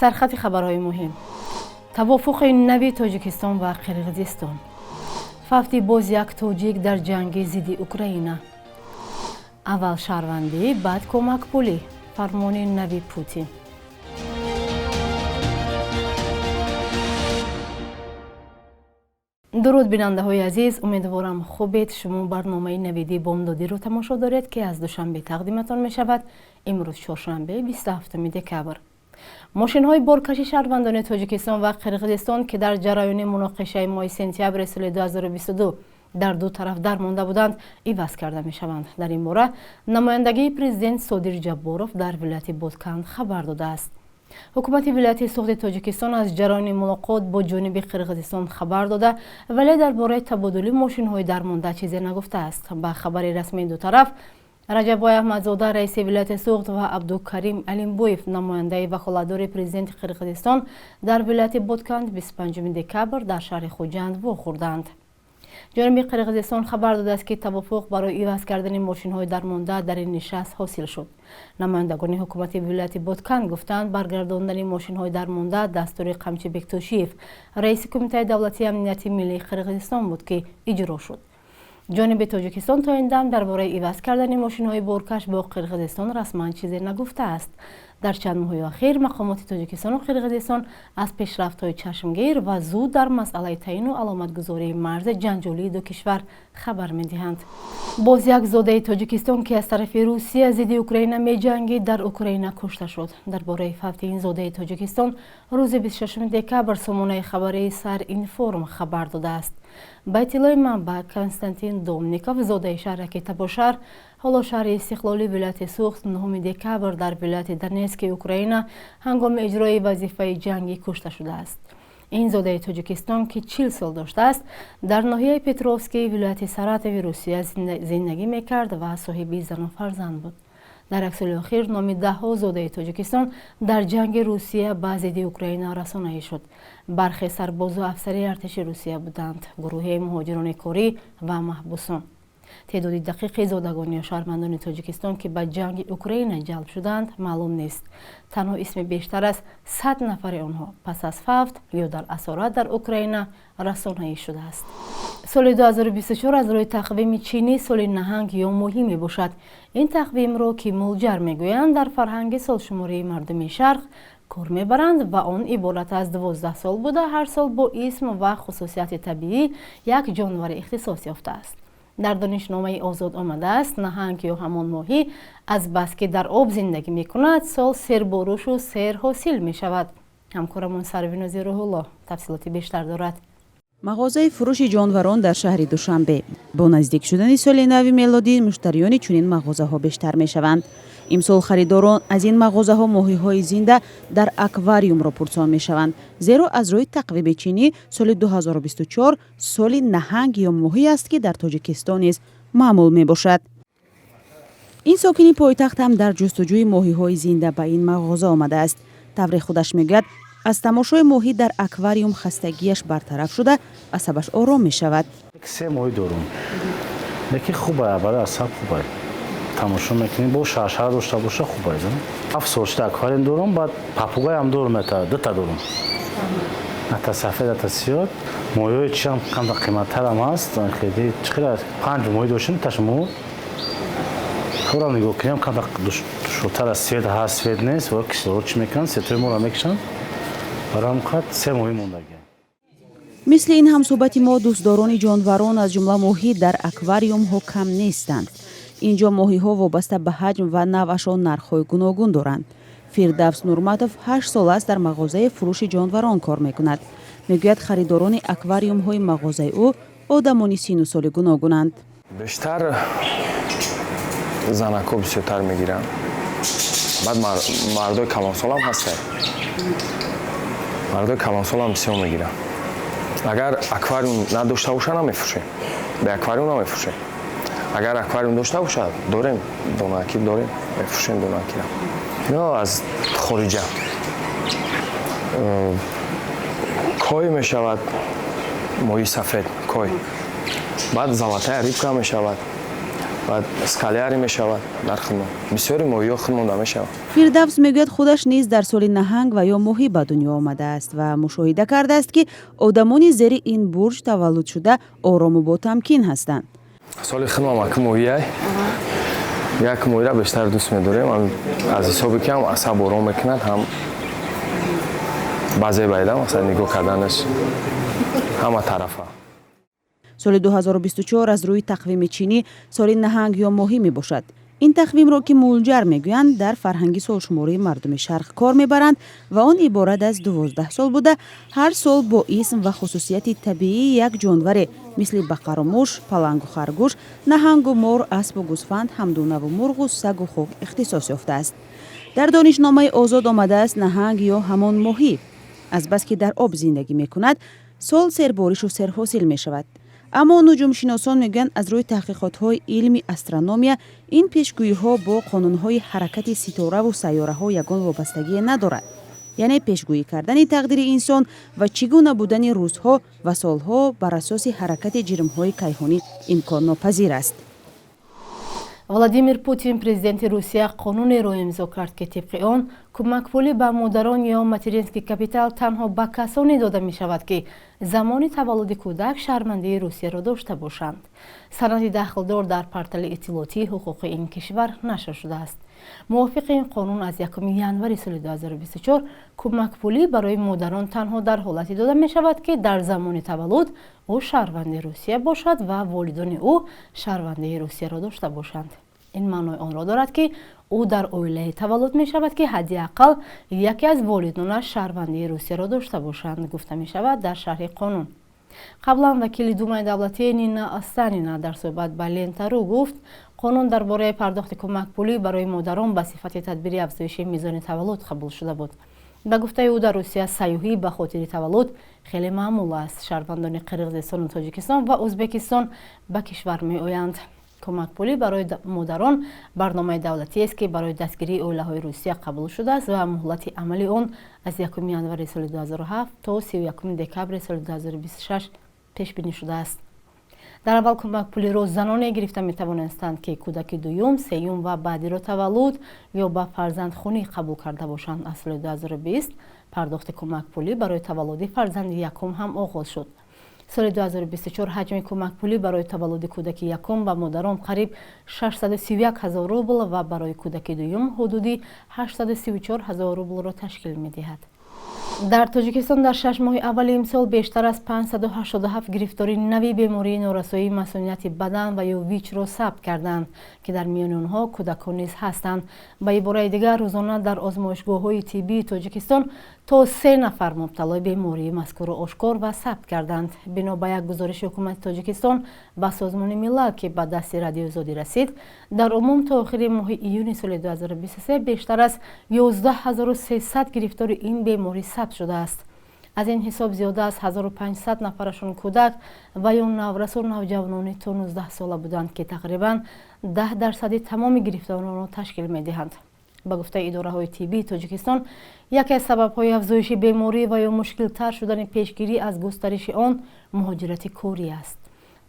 Сархати хабарҳои муҳим: тавофуқи нави Тоҷикистон ва Қирғизистон, фавти боз як тоҷик дар ҷанги зидди Украина, аввал шаҳрвандӣ, баъд кӯмакпулӣ, фармони нави Путин. Дуруд, бинандаҳои азиз, умедворам, хубед. Шумо барномаи навидии бомдодиро тамошо доред, ки аз Душанбе тақдиматон мешавад. Имрӯз чоршанбе, 27 декабр. Мошинҳои боркаши шаҳрвандони Тоҷикистон ва Қирғизистон, ки дар ҷараёни муноқишаи моҳи сентябри соли 2022 дар ду тараф дармонда буданд, иваз карда мешаванд. Дар ин бора намояндагии президент Содир Ҷабборов дар вилояти Ботканд хабар додааст. Ҳукумати вилояти Суғди Тоҷикистон аз ҷараёни мулоқот бо ҷониби Қирғизистон хабар дода, вале дар бораи табодули мошинҳои дармонда чизе нагуфтааст. Ба хабари расмии ду тараф, Раҷаббой Аҳмадзода, раиси вилояти Суғд, ва Абдукарим Алимбоев, намояндаи ваколатдори президенти Қирғизистон дар вилояти Ботканд, 25 декабр дар шаҳри Хуҷанд вохӯрданд. Ҷониби Қирғизистон хабар додааст, ки тавофуқ барои иваз кардани мошинҳои дармонда дар ин нишаст ҳосил шуд. Намояндагони ҳукумати вилояти Ботканд гуфтанд, баргардондани мошинҳои дармонда дастури Қамчибек Тошиев, раиси Кумитаи давлатии амнияти миллии Қирғизистон буд, ки иҷро шуд. Ҷониби Тоҷикистон то ин дам дар бораи иваз кардани мошинҳои боркаш бо Қирғизистон расман чизе нагуфтааст. Дар чанд моҳи охир мақомоти Тоҷикистону Қирғизистон аз пешрафтҳои чашмгир ва зуд дар масъалаи таъину аломатгузории марзи ҷанҷолии ду кишвар хабар медиҳанд. Боз як зодаи Тоҷикистон, ки аз тарафи Русия зидди Украина меҷангид, дар Украина кушта шуд. Дар бораи фавти ин зодаи Тоҷикистон рӯзи 26 декабр сомонаи хабарии Сар Информ хабар додааст. Ба иттилои манбаъ, Константин Домников, зодаи шаҳраки Табошар, ҳоло шаҳри Истиқлоли вилояти Суғд, 9 декабр дар вилояти Донецки Украина ҳангоми иҷрои вазифаи ҷангӣ кушта шудааст. Ин зодаи Тоҷикистон, ки 40 сол доштааст, дар ноҳияи Петровскии вилояти Саратови Русия зиндагӣ мекард ва соҳиби зану фарзанд буд. Дар як соли охир номи даҳҳо зодаи Тоҷикистон дар ҷанги Русия ба зидди Украина расонаӣ шуд. Бархе сарбозу афсари артиши Русия буданд, гурӯҳи муҳоҷирони корӣ ва маҳбусон. Теъдоди дақиқи зодагон ё шаҳрвандони Тоҷикистон, ки ба ҷанги Украина ҷалб шуданд, маълум нест. Танҳо исми бештар аз 100 нафари онҳо пас аз фавт ё дар асорат дар Украина расонаӣ шудааст. Соли 2024 аз рӯи тақвими чинӣ соли наҳанг ё моҳӣ мебошад. Ин тақвимро, ки мулҷар мегӯянд, дар фарҳанги солшумории мардуми Шарқ кор мебаранд ва он иборат аз 12 сол буда, ҳар сол бо исм ва хусусияти табиӣ як ҷонвари ихтисос ёфтааст. Дар донишномаи озод омадааст, наҳанг ё ҳамон моҳӣ азбаски дар об зиндагӣ мекунад, сол серборушу серҳосил мешавад. Ҳамкорамон Сарвинози Рӯҳулло тафсилоти бештар дорад. Мағозаи фурӯши ҷонварон дар шаҳри Душанбе. Бо наздик шудани соли нави мелодӣ муштариёни чунин мағозаҳо бештар мешаванд. Имсол харидорон аз ин мағозаҳо моҳиҳои зинда дар аквариумро пурсон мешаванд, зеро аз рӯи тақвими чинӣ соли 2024 соли наҳанг ё моҳӣ аст, ки дар Тоҷикистон низ маъмул мебошад. Ин сокини пойтахт ҳам дар ҷустуҷӯи моҳиҳои зинда ба ин мағоза омадааст. Тавре худаш мегӯяд, аз тамошои моҳӣ дар аквариум хастагиаш бартараф шуда, асабаш ором мешавад. Се моҳӣ дорум, лекин хуба, барои асаб хуба. Тамошо мекунем, бо шаршара дошта боша, хуба. 7 сол шуда аквариум дорум, баъд папугайам дорум, ята дута дорум, ята сафед, ята сиёд. Моҳиҳои чиам камта қиматтарам ҳаст. Хеле чӣ, панҷ моҳӣ доштем, таш мурд. Хӯрам нигоҳ кунем, камта душвортар аст. Свет ҳаст, свет нест ва кислород чӣ мекунанд, светҳои моро мекушанд. Барои ҳамқад се моҳӣ мондагӣ. Мисли ин ҳамсӯҳбати мо, дӯстдорони ҷонварон, аз ҷумла моҳӣ, дар аквариумҳо кам нестанд. Ин ҷо моҳиҳо вобаста ба ҳаҷм ва навъашон нархҳои гуногун доранд. Фирдавс Нурматов 8 сол аст дар мағозаи фурӯши ҷонварон кор мекунад. Мегӯяд, харидорони аквариумҳои мағозаи ӯ одамони сину соли гуногунанд. Бештар занакҳо бисёртар мегиранд, баъд мардои калонсолам ҳастанд, мардои калонсолам бисёр мегиранд. Агар аквариум надошта боша, намефурӯшем, бе аквариум намефурӯшем. Агар аквариум дошта бошад, дорем, донаки дорем, мефурӯшем донакира. Ино аз хориҷа кой мешавад, моҳи сафед кой, баъд золотая рыбка мешавад. Баъд скалярый мешавад дар худмон. Бисёри моҳиҳо худмонда мешавад. Фирдавс мегӯяд, худаш низ дар соли наҳанг ва ё моҳӣ ба дунё омадааст ва мушоҳида кардааст, ки одамони зери ин бурҷ таваллудшуда орому ботамкин ҳастанд. Соли худмон аки моҳияй, як моҳира бештар дӯст медорем, аз ҳисобе ки ҳам асаб ором мекунад, ҳам баъзе байда, масалан, нигоҳ карданаш ҳама тарафа. Соли 2024 аз рӯи тақвими чинӣ соли наҳанг ё моҳӣ мебошад. Ин тақвимро, ки мулҷар мегӯянд, дар фарҳанги солшумории мардуми шарқ кор мебаранд ва он иборат аз 12 сол буда, ҳар сол бо исм ва хусусияти табиии як ҷонваре, мисли бақару муш, палангу харгӯш, наҳангу мор, аспу гӯсфанд, ҳамдунаву мурғу сагу хук ихтисос ёфтааст. Дар Донишномаи озод омадааст, наҳанг ё ҳамон моҳӣ азбаски дар об зиндагӣ мекунад, сол серборишу серҳосил мешавад. Аммо нуҷумшиносон мегӯянд, аз рӯи таҳқиқотҳои илми астрономия ин пешгӯиҳо бо қонунҳои ҳаракати ситораву сайёраҳо ягон вобастагие надорад. Яъне пешгӯӣ кардани тақдири инсон ва чӣ гуна будани рӯзҳо ва солҳо бар асоси ҳаракати ҷирмҳои кайҳонӣ имконнопазир аст. Владимир Путин, президенти Русия, қонунеро имзо кард, ки тибқи он кӯмакпулӣ ба модарон ё материнский капитал танҳо ба касоне дода мешавад, ки замони таваллуди кӯдак шаҳрвандии Русияро дошта бошанд. Санади дахлдор дар портали иттилоотии ҳуқуқи ин кишвар нашр шудааст. Мувофиқи ин қонун, аз 1 январи соли 2024 кӯмакпулӣ барои модарон танҳо дар ҳолате дода мешавад, ки дар замони таваллуд ӯ шаҳрванди Русия бошад ва волидони ӯ шаҳрвандии Русияро дошта бошанд. Ин маънои онро дорад, ки ӯ дар оилае таваллуд мешавад, ки ҳадди ақал яке аз волидонаш шаҳрвандии Русияро дошта бошанд, гуфта мешавад дар шарҳи қонун. Қаблан вакили Думаи давлатӣ Нина Останина дар суҳбат ба Лентару гуфт, қонун дар бораи пардохти кӯмакпулӣ барои модарон ба сифати тадбири афзоиши мизони таваллуд қабул шуда буд. Ба гуфтаи ӯ, дар Русия сайёҳӣ ба хотири таваллуд хеле маъмул аст. Шаҳрвандони Қирғизистону Тоҷикистон ва Ӯзбекистон ба кишвар меоянд. Кӯмакпулӣ барои модарон барномаи давлатиест, ки барои дастгирии оилаҳои Русия қабул шудааст ва муҳлати амали он аз 1 январи соли 2007 то 31 декабри соли 2026 пешбинӣ шудааст. Дар аввал кӯмакпулиро заноне гирифта метавонистанд, ки кӯдаки дуюм, сеюм ва баъдиро таваллуд ё ба фарзандхонӣ қабул карда бошанд. Аз соли 2020 пардохти кӯмакпулӣ барои таваллуди фарзанди якум ҳам оғоз шуд. Соли 2024 ҳаҷми кӯмакпулӣ барои таваллуди кӯдаки якум ба модарон қариб 631 ҳазор рубл ва барои кӯдаки дуюм ҳудуди 834 ҳазор рублро ташкил медиҳад. Дар Тоҷикистон дар 6 моҳи аввали имсол бештар аз 587 гирифтори нави бемории норасоии масунияти бадан ва ё ВИЧро сабт карданд, ки дар миёни онҳо кӯдакон низ ҳастанд. Ба ибораи дигар, рӯзона дар озмоишгоҳҳои тиббии Тоҷикистон то се нафар мубталои бемории мазкурро ошкор ва сабт карданд. Бино ба як гузориши ҳукумати Тоҷикистон ба Созмони Милал, ки ба дасти Радиои Озодӣ расид, дар умум то охири моҳи июни соли 2023 бештар аз 11300 гирифтори ин беморӣ сабт шудааст. Аз ин ҳисоб зиёда аз 1500 нафарашон кӯдак ва ё наврасу навҷавонони то 19 сола буданд, ки тақрибан 10 дарсади тамоми гирифторонро ташкил медиҳанд. Ба гуфтаи идораҳои тиббии Тоҷикистон, яке аз сабабҳои афзоиши беморӣ ва ё мушкилтар шудани пешгирӣ аз густариши он муҳоҷирати корӣ аст.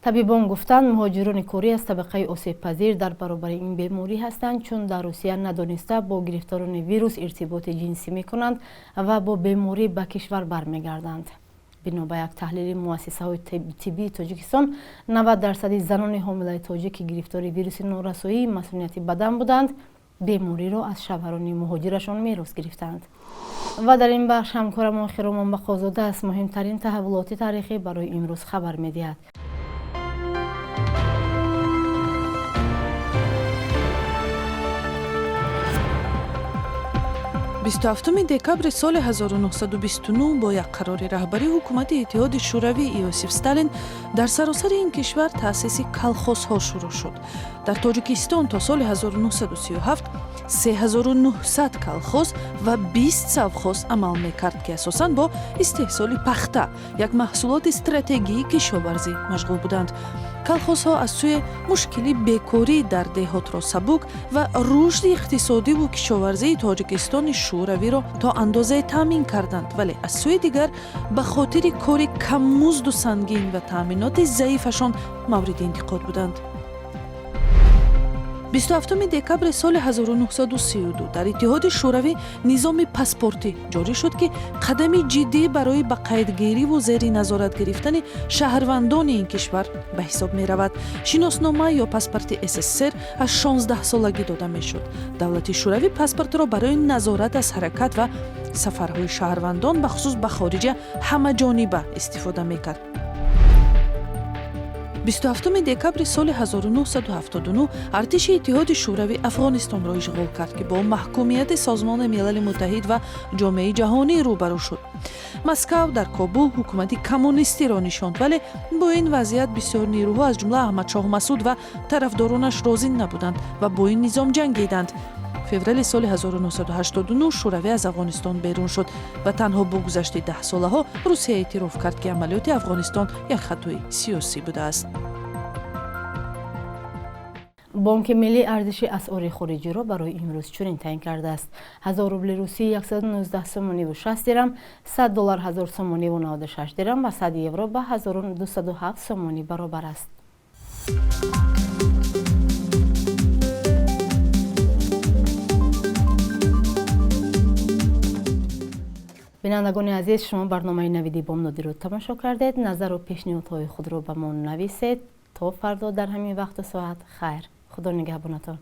Табибон гуфтанд, муҳоҷирони корӣ аз табақаи осебпазир дар баробари ин беморӣ ҳастанд, чун дар Русия надониста бо гирифторони вирус иртиботи ҷинсӣ мекунанд ва бо беморӣ ба кишвар бармегарданд. Бино ба як таҳлили муассисаҳои тиббии Тоҷикистон, 90 дарсади занони ҳомилаи тоҷик, ки гирифтори вируси норасоии масунияти бадан буданд, бемориро аз шавҳарони муҳоҷирашон мерос гирифтанд. Ва дар ин бахш ҳамкорамон Хиромон Бақозода аз муҳимтарин таҳаввулоти таърихӣ барои имрӯз хабар медиҳад. 27 декабри соли 1929 бо як қарори раҳбари ҳукумати Иттиҳоди Шӯравӣ Иосиф Сталин дар саросари ин кишвар таъсиси колхозҳо шурӯъ шуд. Дар Тоҷикистон то соли 1937 3900 колхоз ва 20 совхоз амал мекард, ки асосан бо истеҳсоли пахта, як маҳсулоти стратегии кишоварзӣ, машғул буданд. Колхозҳо аз сӯе мушкили бекорӣ дар деҳотро сабук ва рушди иқтисодиву кишоварзии Тоҷикистони Шӯравиро то андозае таъмин карданд, вале аз сӯи дигар ба хотири кори каммузду сангин ва таъминоти заифашон мавриди интиқод буданд. 27 декабри соли 1932 дар Иттиҳоди Шӯравӣ низоми паспортӣ ҷорӣ шуд, ки қадами ҷиддӣ барои ба қайдгириву зери назорат гирифтани шаҳрвандони ин кишвар ба ҳисоб меравад. Шиноснома ё паспорти СССР аз 16-солагӣ дода мешуд. Давлати Шӯравӣ паспортро барои назорат аз ҳаракат ва сафарҳои шаҳрвандон, бахусус ба хориҷа, ҳамаҷониба истифода мекард. 27 декабри соли 1979 артиши Иттиҳоди Шӯравӣ Афғонистонро ишғол кард, ки бо маҳкумияти Созмони Милали Муттаҳид ва ҷомеаи ҷаҳонӣ рӯбарӯ шуд. Москав дар Кобул ҳукумати коммунистиро нишонд, вале бо ин вазъият бисёр нерӯҳо, аз ҷумла Аҳмадшоҳ Масуд ва тарафдоронаш, розӣ набуданд ва бо ин низом ҷангиданд. Феврали соли 1989 Шӯравӣ аз Афғонистон берун шуд ва танҳо бо гузашти даҳсолаҳо Русия эътироф кард, ки амалиёти Афғонистон як хатои сиёсӣ будааст. Бонки Миллӣ арзиши асъори хориҷиро барои имрӯз чунин таъин кардааст: 1000 рубли русӣ 119 сомониву 60 дирам, 100 доллар 1000 сомониву 96 дирам ва 100 евро ба 1207 сомонӣ баробар аст. Бинандагони азиз, шумо барномаи Навиди бомдодиро тамошо кардед. Назару пешниҳодҳои худро ба мо нависед. То фардо дар ҳамин вақту соат хайр, Худо нигаҳбонатон.